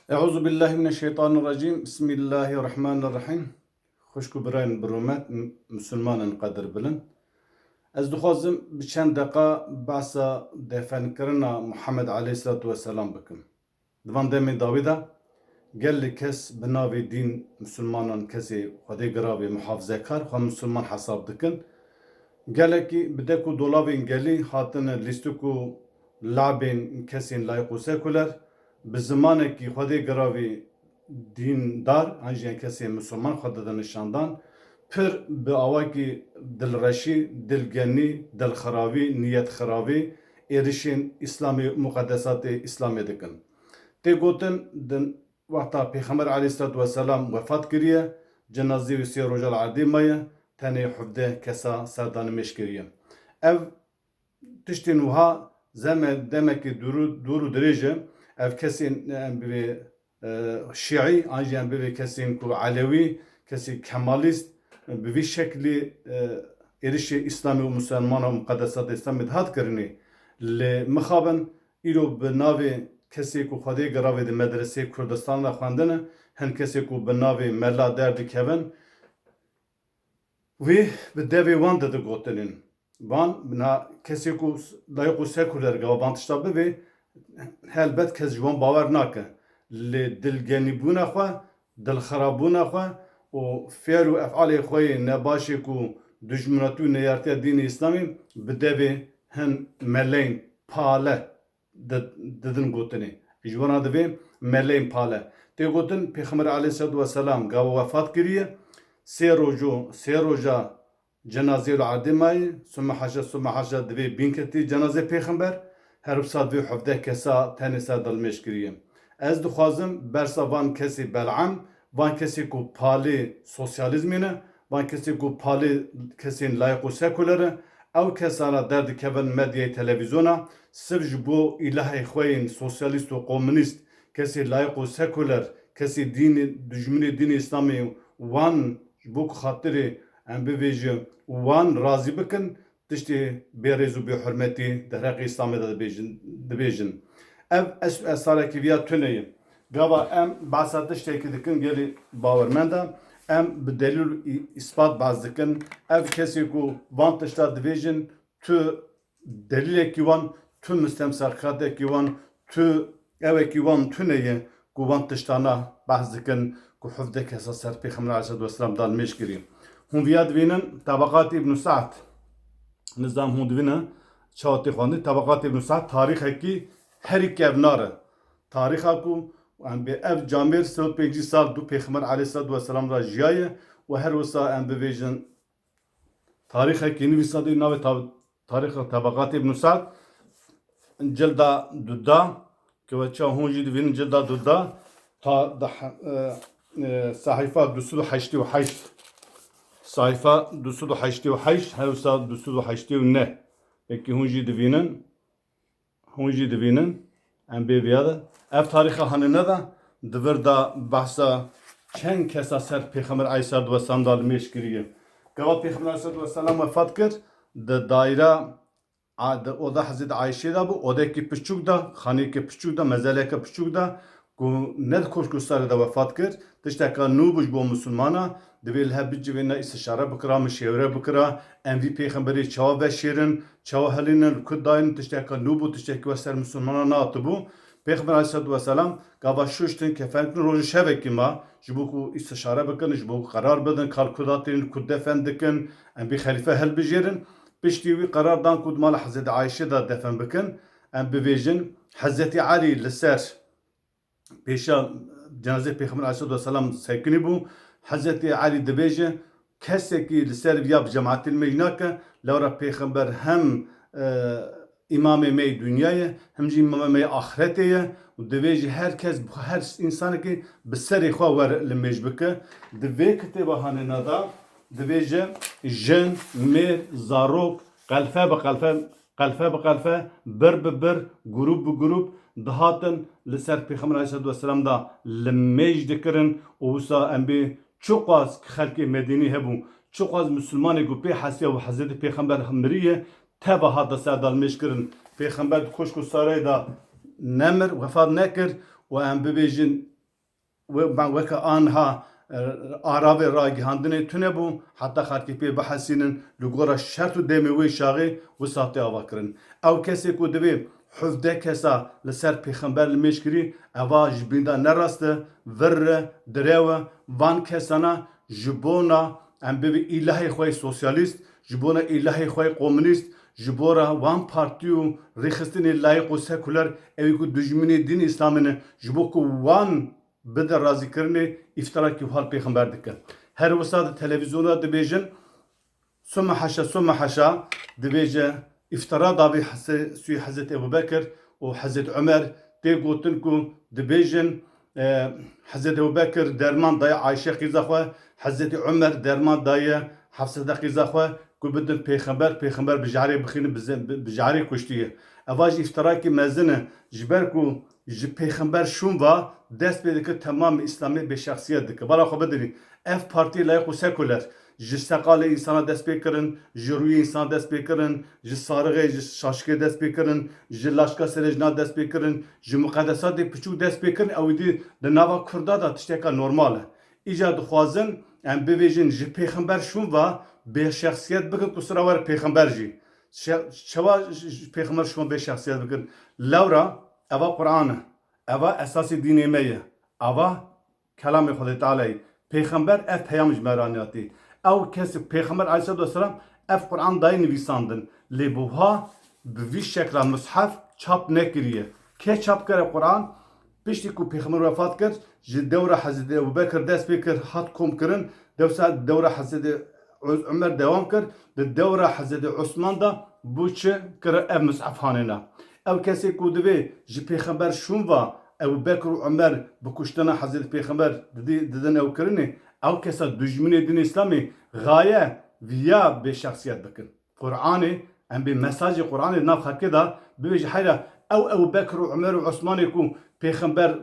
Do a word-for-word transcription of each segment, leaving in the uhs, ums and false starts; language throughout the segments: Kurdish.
Euzu billahi mineşşeytanirracim. Bismillahirrahmanirrahim. Xwişk û birayên bi rûmet, m-, misilmanên qedirbilind. Ez dixwazim bi çend deqa behsa defenkirina Muhammed aleyhisselatu vesselam bikim. Di van demê dawî de gelek kes bi navê dîn misilmanan, kesê Xwedê giravê, muhafizekar, xwe misilman hesab dikin. Gelekî bi dek û dolavên gelî hatine lîstik û labên kesên layîq û sekuler, bi zimanekî Xwedê giravî dîndar, an jî kesên misilman xwe dide nîşandan, pir bi awakî dilreşî, dilgenî, dilxiravî, niyetxiravî êrişên Îslamê, muqedesatê Îslamê dikin. Tê gotin, di wexta Pêxember aleyhisselatu vesselam wefat kiriye, cenazê wî sê roja li erdê maye, tenê hevdeh kesa ser danimêş kiriye. Ev tiştên wiha zeme-, demekî dûr û, dûr û dirêj e. Ev kesên, em bivê, e, şîî, an jî em bivê kesên ku elewî, kesên kemalîst, bi vî şeklî, e, êrişê Îslamê û misilmana û muqedesata Îslamê dihat kirinê. Lê mixabin, îro bi navê kesê ku Xwedê giravê di medreseyê Kurdistan de xwendine, hin kesê ku bi navê mela derdikevin, wê bi devê wan de digotinên. Van, na kesê ku s-, layîq û sekuler gava van tişta bivê, helbet kes ji wan bawer nake. Lê dilgenîbûna xwe, dilxirabûna xwe û fiil û efalê xwe yê nebaşê ku dijminatî û neyartiya dînê Îslamê bi devê hin meleyên pale di-, didin gotinê. Ji wan re divê meleyên pale. Tê gotin, Pêxember aleyhisselatu vesselam gava wefat kiriye, sê rojo, sê roja cenazê li erdê mayî, sume haşa, sume haşa divê bîn ketî cenazê Pêxember, her wisa divê hevdeh kesa tenê ser dalmêş kiriye. Ez dixwazim bersa van kesê bel'am, van kesê ku palê sosyalîzmê ne, van kesê ku palê kesên layîq û sekuler e, ew kesana derdikevin medyayê televîzyona, siv ji bo îlahê xwe yên sosyalîst û komunîst, kesê layîq û sekuler, kesê dînê, dijminê dînê Îslamê wan ji bo ku xatirê em bivêjin wan razî bikin, tiştê bêrêz û bêhurmetî di herqê Îslamê de dibêjin, dibêjin. Ev es-, esarekî viya tune ye. Gava em behsa tiştekî dikin gelî bawermend e. Em bi delîl û î-, îspat behs dikin. Ev kesê ku van tişta dibêjin, tu delîlekî wan, tu mistemserkatekî wan, tu ewekî wan tune ye ku van tiştana behs dikin ku hevdeh kesa ser Pêxember aleyhisselatu vesselam dalmêş kirî. Hûn viya dibînin, Tabaqat Îbn Sa'd. Nizam hûn dibînin, çawa tê xwendin, Tabaqat Îbn Sa'd tarîxekî herî kevnar e. Tarîxa ku em bê ev camêr sed û pêncî sal dû Pêxember aleyhisselatu vesselam re jiyaye û her wisa em bivêjin tarîxekî nivîsa dê navê ta-, tarîxa Tabaqat Îbn Sa'd, cilda duda, ke we ça hûn jî divînin cilda duda, ta da, e, e, sehîfa du sed û heştê û heşt. Sehîfa du sed û heştê û heşt, her wisa du sed û heştê û neh. Wekî hûn jî divînin. Hûn jî divînin, em bê viya de. Ev tarîxa hanine de, di vir de behsa çend kesa ser Pêxember aleyhisselatu vesselam dalmêş kiriye. Gava Pêxember aleyhisselatu vesselam wefat kir, di daîra, a, di oda Hezretî Ayşê de bû, odekî piçûk de, xaneyekî piçûk de, mezeleke piçûk de, ku ne di koşk û sarê de wefat kir, tişteka nû bû ji bo misilmana, divê li hev bicivên ne îstişare bikira, mişêwire bikira, em vî pêxemberê çawa veşêrin, çawa helînin, li ku dayîn, tişteka nû bû, tiştekî wek ser misilmana nehatibû. Pêxember aleyhisselatu vesselam gava şuştin, kefen kirin, roj û şevekî ma, ji bo ku îstişare bikin, ji bo ku qerar bidin, ka li ku datînin, li ku defn dikin, em vî xelîfe hilbijêrin. Piştî wî qerar dan ku di mala Hezretî Ayşê de defn bikin, em bivêjin, Hezretî Elî li ser pêşa cenazê Pêxember aleyhisselatu vesselam sekinî bû. Hezretî Elî dibêje, kesekî li ser viya bi cemaetî li mêj nake, lewra Pêxember hem, e, îmamê me yê dinyayê, hem jî îmamê me yê axretê ye û divêje her kes, her însanekî bi serê xwe were li mêj bike. Di vê kitêba hanêna de divêje jin, mêr, zarok, qelfe bi qelfe, qelfe bi qelfe, bir bi bir, grûp bi grûp dihatin li ser Pêxember aleyhisselatu vesselam de li mêj dikirin û wisa em bê çiqas xelkê Medînî hebû, çiqas misilmanê ku pê hesiya û Hezretî Pêxember miriye, teva hate ser dalmêş kirin. Pêxember di koşk û sarayê de nemir, wefat nekir û em bibêjin we-, weke anha, e, aravê ragihandinê tune bû, heta xelkê pê bihesînin, li gora şert û demê wê çaxê wisa tê ava kirin. Ew kesê ku divê hevdeh kesa li ser pêxember limêj kirî, eva ji bînda ne rast e, vir e, direw e, van kesana ji bona em bibê îlahê xwe yê sosyalîst, ji bona îlahê xwe yê komunîst, ji bo re wan partî û rêxistinê layîq û sekuler, ewî ku dijminê dîn Îslamê ne, ji bo ku wan bide razîkirinê, îftirakî wiha li pêxember dike. Her wisa di televîzyona dibêjin, Suma haşa, suma haşa, dibêje, îftira dabî Hese-, sûyê Hezretî Ebû Bekir û Hezretî Umer, tê gotin ku dibêjin, e, Hezretî Ebû Bekir derman daye Ayşe qîza xwe, Hezretî Umer derman daye Hefsete qîza xwe, ku bidin pêxember, pêxember bi jarê bixînin, bi ze-, bi, bi jarê kuştiye. Eva jî îftirakî mezin e, ji ber ku ji pêxember şûn va dest pê dike, temamê Îslamê bêşexsiyet dike. Bala xwe bidirî, ev partiyê layîq û sekuler, ji seqalê însana dest pê kirin, ji rûyê însana dest pê kirin, ji sarixê, ji şaşikê dest pê kirin, ji laşka serê jina dest pê kirin, ji muqedesatê piçûk dest pê kirin, ew dî di nava Kurda de tişteka normal e. Îca dixwazin em bivêjin ji pêxember şûn va bêşexsiyet bikin ku sira were pêxember jî. Şe-, çawa ji, ji pêxember şûn bêşexsiyet bikin? Lewra eva Quran e. Eva esasê dînê me ye. Eva kelamê Xwedê Teala ye. Pêxember ev peyam ji me re aniyatî. Ew kesê pêxember aleyhisselatu vesselam ev Quran dayê nivîsandin. Lê bi wiha bi vî şekla mushaf çap nekiriye. Kê çap kire Quran? Piştî ku pêxember wefat kir, ji dewra Hezretî Ebû Bekir dest pê kir, hat kom kirin, dewsa dewra Hezretî Uz-, Umer dewam kir, di dewra Hezretî Usman de bû çi kir ev mis'ef hanêna. Ew kesê ku divê ji pêxember şûn va Ebû Bekir û Umer bi kuştina Hezretî Pêxember didî-, didin ew kirinê, ew kesa dijminê dînê Îslamê xaye viya bêşexsiyet bikin. Qur'anê, em bê mesajê Qur'anê di nav xelkê de bibêje, heyra ew Ebû Bekir û Umer û Usmanê ku pêxember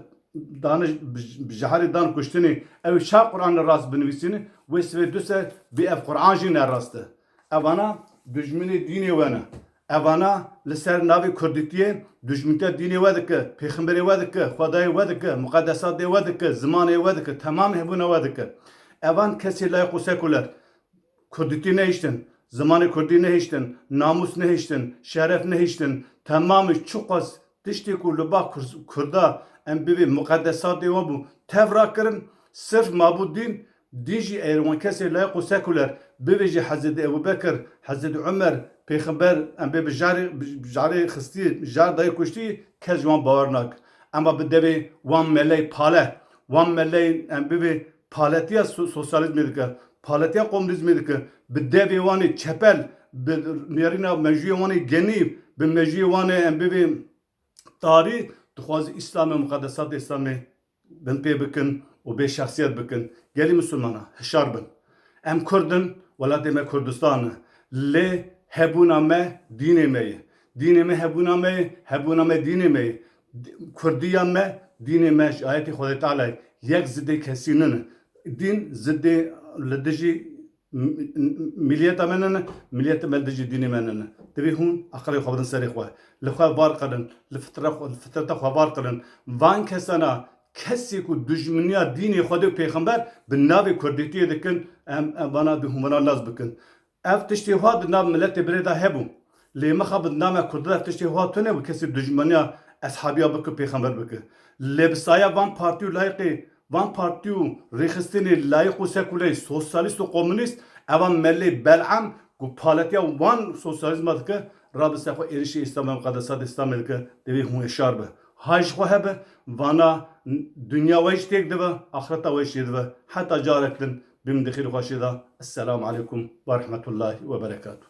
dane bi, bi jeherê dan kuştinê, ew çawa Qur'anê rast binivîsîne, wê sibê du ser bê ev Qur'an jî ne rast e. Evana dijminê dînê we ne. Evana li ser navê kurdîtiyê dijmintiya dînê we dike, pêxemberê we dike, xwedayê we dike, muqedesatê we dike, zimanê we dike, temamê hebûna we dike. Evan kesê layîq û sekuler. Kurdîtî nehiştin, zimanê kurdî nehiştin, namûs nehiştin, şeref nehiştin, temamê çiqas tiştê ku li ba Kur-, Kurda em bivê muqedesatê wan bû, tev rakirin, sirf mabû dîn, dîn jî eger wan kesê layîq û sekuler bivêjî Hezretî Ebû Bekir, Hezretî Umer, Pêxember em bê bi jarê, bi jarê xistî, jar dayê kuştî, kes ji wan bawer nake. Ema bi devê wan meley pale, wan meley em bivê paletiya so-, sosyalîzmê dike, paletiya komunîzmê dike, bi devê wan ê çepel, bi nêrîna mejûyê wan ê genî, bi mejûyê wan ê em bivê tarî, dixwaze Îslamê, muqedesatê Îslamê bin pê bikin û bê şexsiyet bikin. Gelî Misilmana, hişar bin. Em Kurd in, welatê me Kurdistan e. Lê hebûna me dînê me ye. Dînê me hebûna me ye, hebûna me dînê me ye. Kurdiya me, dînê me ji ayetê Xwedê Teala ye. Yek zidê kesî nine. Dîn zidê li dijî m-, m-, miliyeta me nine, miliyeta me li dijî dînê me nine. Divê hûn aqilê xwe bidin serê xwe. Li xwe var qilin, li fitra xwe, li fitreta xwe var qilin. Van kesana, kesê ku dijminiya dînê Xwedê û Pêxember bi navê kurdîtiyê dikin, em, em vana bi hûn vana nas bikin. Ev tiştê wa di nav miletê birê de hebû. Lê mixabin di nav me Kurda de ev tiştê wa tune bû, kesî dijmaniya eshabiya bike, pêxember bike. Lê bi saya van partî û layîqê, van partî û rêxistinê layîq û sekuleyî, sosyalîst û komunîst, evan melê Bel'am ku paletiya wan sosyalîzma dike, rabe ser xwe êrişê Îslamê, muqedesat Îslamê dike, divê hûn hişyar be. Hay ji xwe hebe, vana dinya we jî têk dibe, axireta we jî têk dibe. Heta carek din, bimînin di xêr û xweşiyê de. Esselamu aleykum ve rahmetullahi ve berekatuhu.